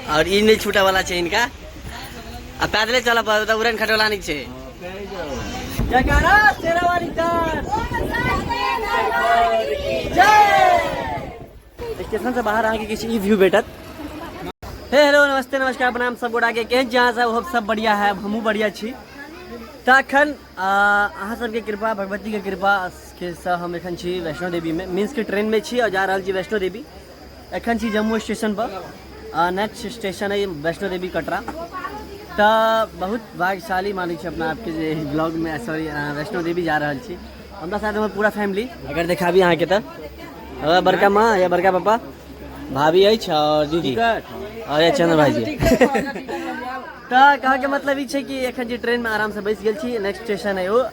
और ई नहीं छूटे वाला छै इनका। आ पैदले चलऽ पड़त, ओतऽ उड़न खटोला नहि छै। जयकारा शेरावाली का जय। स्टेशन से बाहर अहाँके किछु ई व्यू भेटत। हे हेलो नमस्ते नमस्कार प्रणाम सब गोटा के, केहन छी अहाँ सब? होप सब बढ़िया है, हमहूँ बढ़िया छी। तऽ एखन अहाँ सबके कृपा, भगवती के कृपा के से हम एखन छी वैष्णो देवी में, मीन्स के ट्रेन में छी और जा रहल छी वैष्णो देवी। एखन छी जम्मू स्टेशन पर, नेक्स्ट स्टेशन है वैष्णो देवी कटरा। तऽ बहुत भाग्यशाली मानै छी अपना आपके जे ब्लॉग में, सॉरी, वैष्णो देवी जा रहल छी। हमरा साथ हमर पूरा फैमिली, अगर देखाबी अहाँके तऽ हमर बड़का माँ या बड़का पापा, भाभी अछि और दीदी और ये चंद्र भाईजी। तऽ कहऽके मतलब ई छै कि एखन जे ट्रेनमे आरामसँ बैस गेल छी, नेक्स्ट स्टेशन है ओ,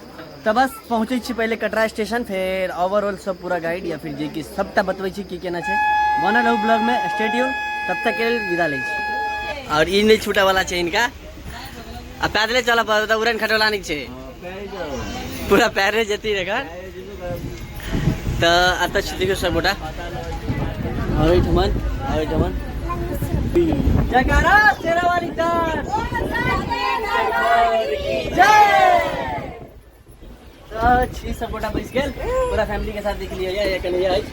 तऽ बस पहुँचै छी पहिले कटरा स्टेशन, फेर ओवरऑल सब पूरा गाइड या फिर जे कि सबटा बतबै छी की केना छै। बनल रहू ब्लॉगमे, स्टे ट्यून, तब तक के लेल विदा लै छी। और ई नहि छूटऽ वाला छै इनका, आ पैदले चलऽ पड़त, ओतऽ उड़न खटोला नहि छै, पूरा पैरे जेती एखन। तऽ एतऽ छी देखियौ सब गोटा, और एहिठमन और एहिठमन जयकारा शेरावाली का जय। तऽ छी सब गोटा बैस गेल पूरा फैमिली के साथ, देख लिअ ये कन्हैया अछि,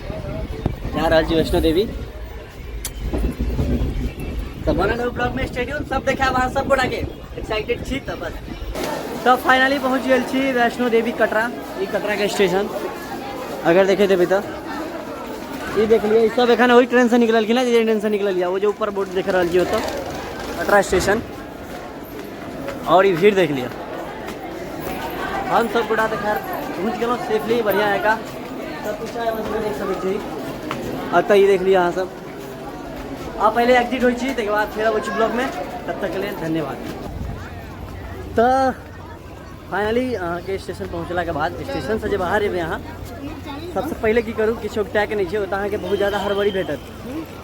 जा रहल छी वैष्णो देवी। तऽ बनल रहू ब्लॉग में, स्टेडियम सब देखायब अहाँ सब गोटा के, एक्साइटेड छी। तऽ बस तऽ फाइनली पहुँच गेल छी वैष्णो देवी कटरा। ई कटरा के स्टेशन अगर देखे देबै तऽ ई देख लिअ, ई सब एखन ओहि ट्रेन से निकललखिन हँ, जे ट्रेन से निकलल यऽ, ओ जे ऊपर बोर्ड देख रहल छी ओतऽ कटरा स्टेशन। और ई भीड़ देख लिअ। हम सब गोटा तऽ खैर पहुँच गेलहुँ सेफली, बढ़िआँ जकाँ सब पीछा देख सकै छी। एतऽ ई देख लिअ अहाँ सब। आ पहिले एग्जिट होइ छी, ताहिके बाद फेर अबै छी ब्लॉगमे, तब तक के लेल धन्यवाद। तऽ फाइनली अहाँके स्टेशन पहुँचलाके बाद स्टेशनसँ जे बाहर एबै अहाँ, सबसँ पहिले की करू, किछु उगटाके नहि छै, ओतऽ अहाँके बहुत ज्यादा हड़बड़ी भेटत,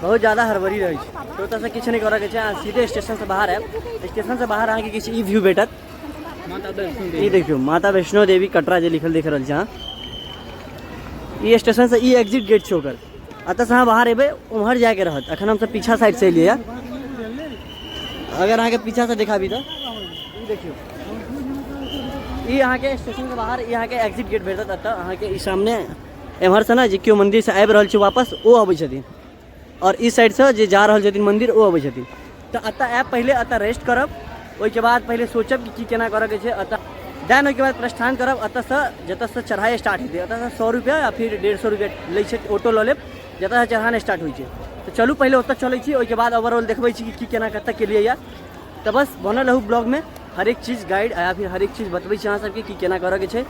बहुत ज्यादा हड़बड़ी रहै छै, तऽ ओतऽसँ किछु नहि करऽके छै। अहाँ सीधे स्टेशनसँ बाहर आयब, स्टेशनसँ बाहर अहाँके किछु ई व्यू भेटत। ई देखियौ माता वैष्णो देवी कटरा जे लिखल देख रहल छी अहाँ, ई स्टेशनसँ ई एग्जिट गेट छै ओकर। एतऽसँ अहाँ बाहर एबै, उम्हर जायके रहत। एखन हमसब पीछा साइडसँ एलियै। अगर अहाँके पीछासँ देखाबी तऽ ई देखियौ, ई अहाँके स्टेशनके बाहर ई अहाँके एग्जिट गेट भेटत। एतऽ अहाँके ई सामने एम्हरसँ ने जे केओ मन्दिरसँ आबि रहल छै वापस, ओ अबै छथिन, आओर ई साइडसँ जे जा रहल छथिन मन्दिर, ओ अबै छथिन। तऽ एतऽ आयब पहिले, एतऽ रेस्ट करब, ओहिके बाद पहिले सोचब कि की केना करऽके छै एतऽ, देन ओहिके बाद प्रस्थान करब एतऽसँ जतऽसँ चढ़ाइ स्टार्ट हेतै। एतऽसँ 100 रुपैआ या फिर 150 रुपैआ लै छै, ऑटो लऽ लेब, जतऽसँ चढ़ान स्टार्ट होइ छै। तऽ चलू पहिले ओतऽ चलै छी, ओहिके बाद ओवरऑल देखबै छी कि की केना कतऽ केलियै यऽ। तऽ बस बनल रहू ब्लॉगमे, हरेक चीज गाइड या फिर हरेक चीज बतबै छी अहाँ सबके कि केना करऽके छै।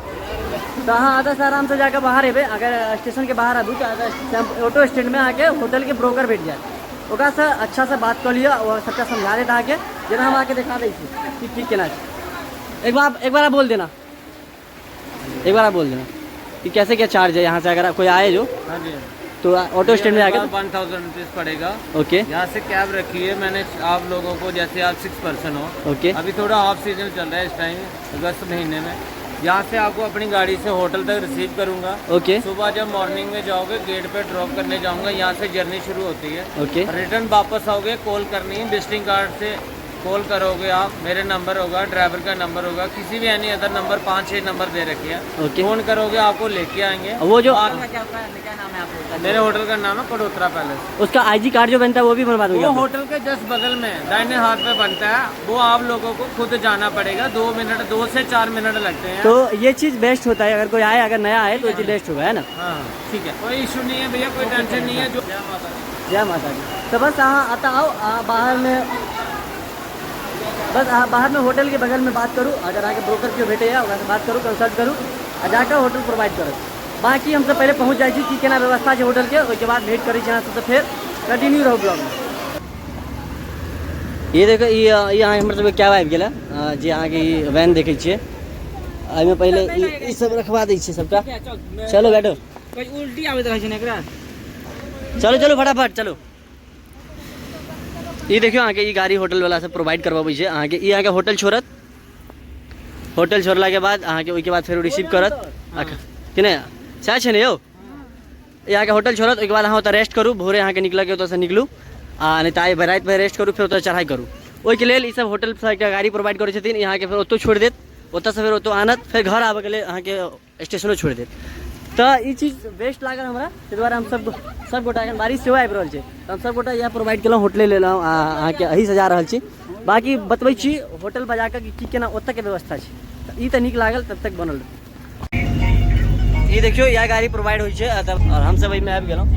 तऽ अहाँ एतऽसँ आरामसँ जाकऽ बाहर एबै, अगर स्टेशनके बाहर आबू तऽ ऑटो स्टैंडमे अहाँके होटलके ब्रोकर भेट जायत, ओकरासँ अच्छासँ बात कऽ लिअ, ओ सबटा समझा देत अहाँके, जेना हम अहाँके देखा दै छी कि की केना छै। एक बार आप बोल देना, एक बार आप बोल देना कि कैसे क्या चार्ज है यहाँ से, अगर कोई आए जो। हाँ जी। तो ऑटो स्टैंड में आके 1000 रुपीज़ पड़ेगा। ओके। यहाँ से कैब रखी है मैंने आप लोगों को, जैसे आप 6 पर्सन हो। ओके। अभी थोड़ा ऑफ सीजन चल रहा है इस टाइम अगस्त महीने में। यहाँ से आपको अपनी गाड़ी से होटल तक रिसीव करूंगा। ओके। सुबह जब मॉर्निंग में जाओगे, गेट पे ड्रॉप करने जाऊंगा, यहाँ से जर्नी शुरू होती है। ओके। रिटर्न वापस आओगे, कॉल करनी है, विजिटिंग कार्ड से कॉल करोगे आप, मेरे नंबर होगा, ड्राइवर का नंबर होगा, किसी भी एनी अदर नंबर, 5-6 नंबर दे रखे हैं। ओके। फोन करोगे, आपको लेके आएंगे। वो जो मेरे होटल का नाम है पडोत्रा पैलेस। उसका आईजी कार्ड जो बनता है वो भी बनवा दूंगा। वो होटल के जस्ट बगल में दाहिने हाथ पे बनता है, वो आप लोगों को खुद जाना पड़ेगा। 2 मिनट, 2 से 4 मिनट लगते हैं। तो ये चीज़ बेस्ट होता है, अगर कोई आए, अगर नया आए तो ये चीज़ बेस्ट होगा, है ना? हाँ ठीक है, कोई इशू नहीं है भैया, कोई टेंशन नहीं है। जो जय माता दी। जय माता दी। तो बस अहाँ आता आओ, अहाँ बाहर में, बस अहाँ बाहर में होटल के बगल में बात करू, अगर अहाँके ब्रोकर केओ भेटैए ओकरासँ बात करू, कंसल्ट करू आ जाकऽ होटल प्रोवाइड करत। बाकी हमसब पहिले पहुँच जाइ छी कि केना व्यवस्था छै होटलके, ओहिके बाद भेंट करै छी अहाँ सबसँ, फेर कंटिन्यू रहू ब्लॉगमे। ये देखो, ई अहाँ हमर सबके कैब आबि गेल है, जे अहाँके ई वैन देखै छियै, एहिमे पहिले ई सब रखवा दै छियै सबटा। चलो बैठो। उल्टी आबैत रहै छै ने एकरा। चलो चलो, फटाफट चलो। ई देखियौ, अहाँके ई गाड़ी होटल वाला सब प्रोवाइड करबाबै छै अहाँके। ई अहाँके होटल छोड़त, होटल छोड़लाके बाद अहाँके ओहिके बाद फेर रिसीव करत कि नहि, सएह छै ने यौ? ई अहाँके होटल छोड़त, ओहिके बाद अहाँ ओतऽ रेस्ट करू, भोरे अहाँके निकलऽके ओतऽसँ निकलू। आ नहि तऽ आइ रातिमे रेस्ट करू, फेर ओतऽ चढ़ाइ करू। ओहिके लेल ई सब होटलसँ एकटा गाड़ी प्रोवाइड करै छथिन, अहाँके फेर ओतौ छोड़ि देत, ओतऽसँ फेर ओतऽ आनत, फेर घर आबऽके लेल अहाँके स्टेशनो छोड़ि देत। तऽ ई चीज बेस्ट लागल हमरा, ताहि दुआरे हम सब सब गोटा, एखन बारिश सेहो आबि रहल छै, तऽ हम सब गोटा इएह प्रोवाइड केलहुँ, होटले लेलहुँ आ अहाँके एहिसँ जा रहल छी। बाँकी बतबै छी होटल पर जाकऽ कि की केना ओतऽके व्यवस्था छै। तऽ ई तऽ नीक लागल, तब तक बनल। ई देखियौ, इएह गाड़ी प्रोवाइड होइ छै आओर हमसब एहिमे आबि गेलहुँ।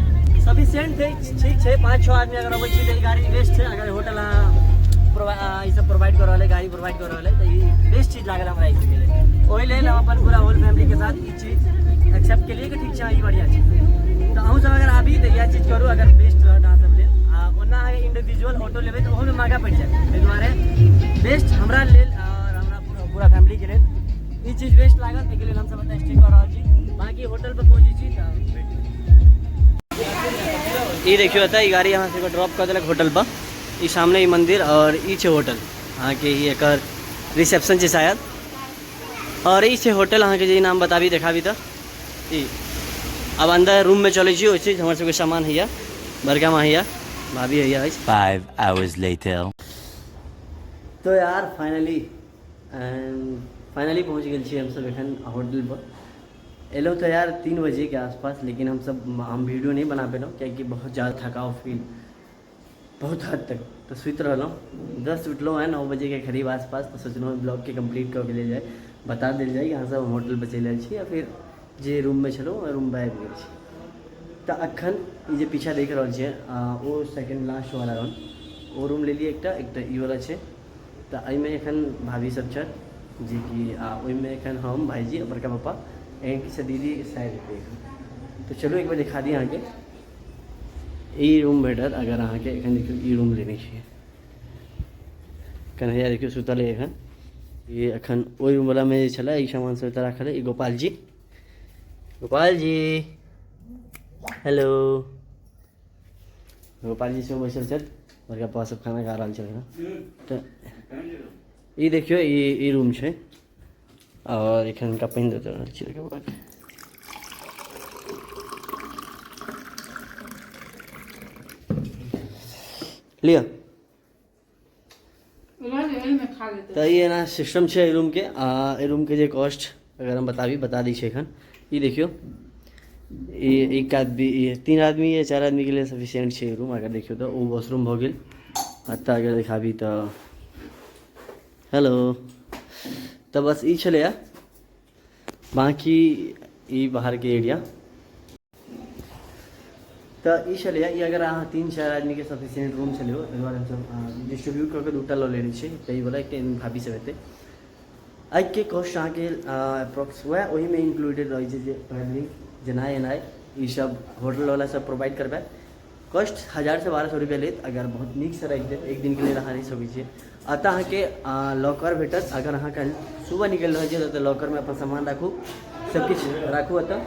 सफिशियंट छै, ठीक छै। 5-6 आदमी अगर अबै छी तऽ ई गाड़ी बेस्ट छै। अगर होटल अहाँ ई सब प्रोवाइड कऽ रहल है, गाड़ी प्रोवाइड कऽ रहल है, तऽ ई बेस्ट चीज लागल हमरा। ई चीज लेल, ओहि लेल हम अपन पूरा होल फैमिलीके साथ ई चीज एक्सेप्ट केलियै कि ठीक छै, ई बढ़िआँ छै। तऽ अहूँ सब अगर आबी तऽ इएह चीज करू, अगर बेस्ट रहत अहाँ सब लेल। आ ओना अहाँ इंडिविजुअल ऑटो लेबै तऽ ओहोमे महगा पड़ि जायत। ताहि दुआरे बेस्ट हमरा लेल आओर हमरा पूरा पूरा फैमिलीके लेल ई चीज बेस्ट लागल, ताहिके लेल हमसब एतऽ स्टे कऽ रहल छी। बाँकी होटल पर पहुँचै छी तऽ। ई देखियौ, एतऽ ई गाड़ी अहाँ सबके ड्रॉप कऽ देलक होटल पर। ई सामने ई मंदिर आओर ई छै होटल अहाँके, ई एकर रिसेप्शन छै शायद, आओर ई छै होटल अहाँके जे नाम बताबी देखाबी। तऽ ई आब अन्दर रूममे चलै छी। ओहि चीज हमर सबके सामान हैया, बड़का माँ हैया, भाभी हैया अछि। 5 hours later. तो यार फाइनली एंड फाइनली पहुँच गेल छी हमसब एखन होटल पर। एलहुँ तऽ यार 3 बजेके आसपास, लेकिन हमसब हम वीडियो नहि बना पेलहुँ, कियाकि बहुत ज़्यादा थकाव फील बहुत हद तक। तऽ सुति रहलहुँ, 10 उठलहुँ हैं 9 बजेके करीब आसपास। तऽ सोचलहुँ ब्लॉगके कम्प्लीट कऽ के लेल जाय, बता देल जाय कि अहाँसब हम होटल पर चलि आयल छी या फिर जे रूममे छलहुँ रूमपर आबि गेल छी। तऽ अखन ई जे पीछा देख रहल छियै, ओ सेकंड लास्ट वाला रूम, ओ रूम लेलियै एकटा, एकटा ई वाला छै। तऽ एहिमे एखन भाभी सब छथि जेकि, आ ओहिमे एखन हम, भाईजी आ बड़का पापा, एहन किछु दीदी शायद हेतै एखन। तऽ चलू एक बेर देखा दी अहाँके। ई रूम भेटत अगर अहाँके। एखन देखियौ, ई रूम लेने छियै। कन्हैया देखियौ सुतल है एखन। ई एखन ओहि रूम वलामे जे छलै, ई सामान सब एतऽ राखल है। ई गोपाल जी, गोपाल जी, हेलो। गोपाल जी सेहो बैसल छथि, बड़का पापा सब खाना खा रहल छथिन। तऽ ई देखियौ, ई रूम छै आओर एखन हुनका पानि दऽ रहल छी ओहिके बाद। लिअ। तऽ ई एना सिस्टम छै एहि रूमके। आ एहि रूमके जे कॉस्ट अगर हम बताबी, बता दै छी एखन। ई देखियौ, ई एक आदमी, 3 आदमी या 4 आदमीके लिए सफिशियंट छै रूम। अगर देखियौ तऽ ओ वॉशरूम भऽ गेल। एतऽ अगर देखाबी तऽ हेलो। तऽ बस ई छलैए, बाँकी ई बाहरके एरिया। तऽ ई छलैए ई, अगर अहाँ 3-4 आदमीके सफिशियंट रूम छलै, ताहि दुआरे हमसभ डिस्ट्रीब्यूट कऽ कऽ 2टा लऽ लेने छियै। तऽ ई वला एकटा भाभी सब हेतै। एहिके कॉस्ट अहाँके अप्रोक्स वएह ओहिमे इंक्लूडेड रहै छै जे ट्रेवलिंग जेनाइ एनाइ ई सब होटलवला सब प्रोवाइड करबै। कॉस्ट 1000 से 1200 रुपैआ लेत, अगर बहुत नीकसँ राखि देत। एक दिनके लेल अहाँ रहि सकै छियै। एतऽ अहाँके लॉकर भेटत। अगर अहाँ काल्हि सुबह निकलि रहल छियै तऽ लॉकरमे अपन सामान राखू, सबकिछु राखू एतऽ,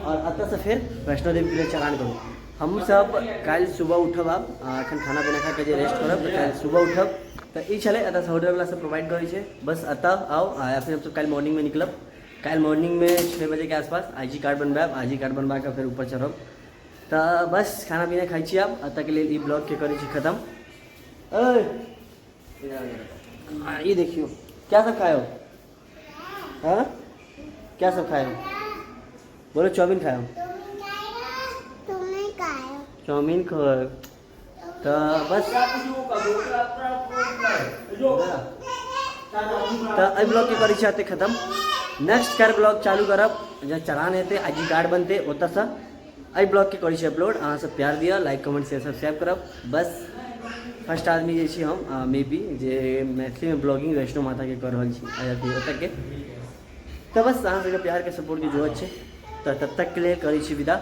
आओर एतऽसँ फेर वैष्णो देवीके लेल चलान करू। हमसब काल्हि सुबह उठब। आब एखन खाना पीना खा कऽ जे रेस्ट करब, तऽ काल्हि सुबह उठब। तऽ ई छलै, एतऽसँ होटलवला सब प्रोवाइड करै छै। बस एतऽ आउ आ या फिर हमसब काल्हि मॉर्निंगमे निकलब। काल्हि मॉर्निंगमे 6 बजेके आसपास I G card बनबायब। I G card बनबा कऽ फेर ऊपर चढ़ब। तऽ बस खाना पीना खाइ छी। आब एतऽके लेल ई ब्लॉगके करै छी खतम। ई देखियौ, क्या सब खाए हो? हाँ, क्या सब खाए हो? बोलो। चाउमीन खाए हो? चाउमीन खाए। तऽ बस, तऽ एहि ब्लॉगके करै छी एतै खतम। नेक्स्ट काल्हि ब्लॉग चालू करब जब चलान हेतै, I G card बनतै ओतऽसँ। एहि ब्लॉगके करै छी अपलोड। अहाँ सब प्यार दिअ, लाइक, कमेंट, शेयर, सब्सक्राइब करब। बस फर्स्ट आदमी जे छी हम मे बी जे मैथिलीमे ब्लॉगिंग वैष्णो माताके कऽ रहल छी या फिर ओतऽके। तऽ बस अहाँ सबके प्यारके सपोर्टके जरूरत छै। तऽ तब तकके लेल करै छी विदा।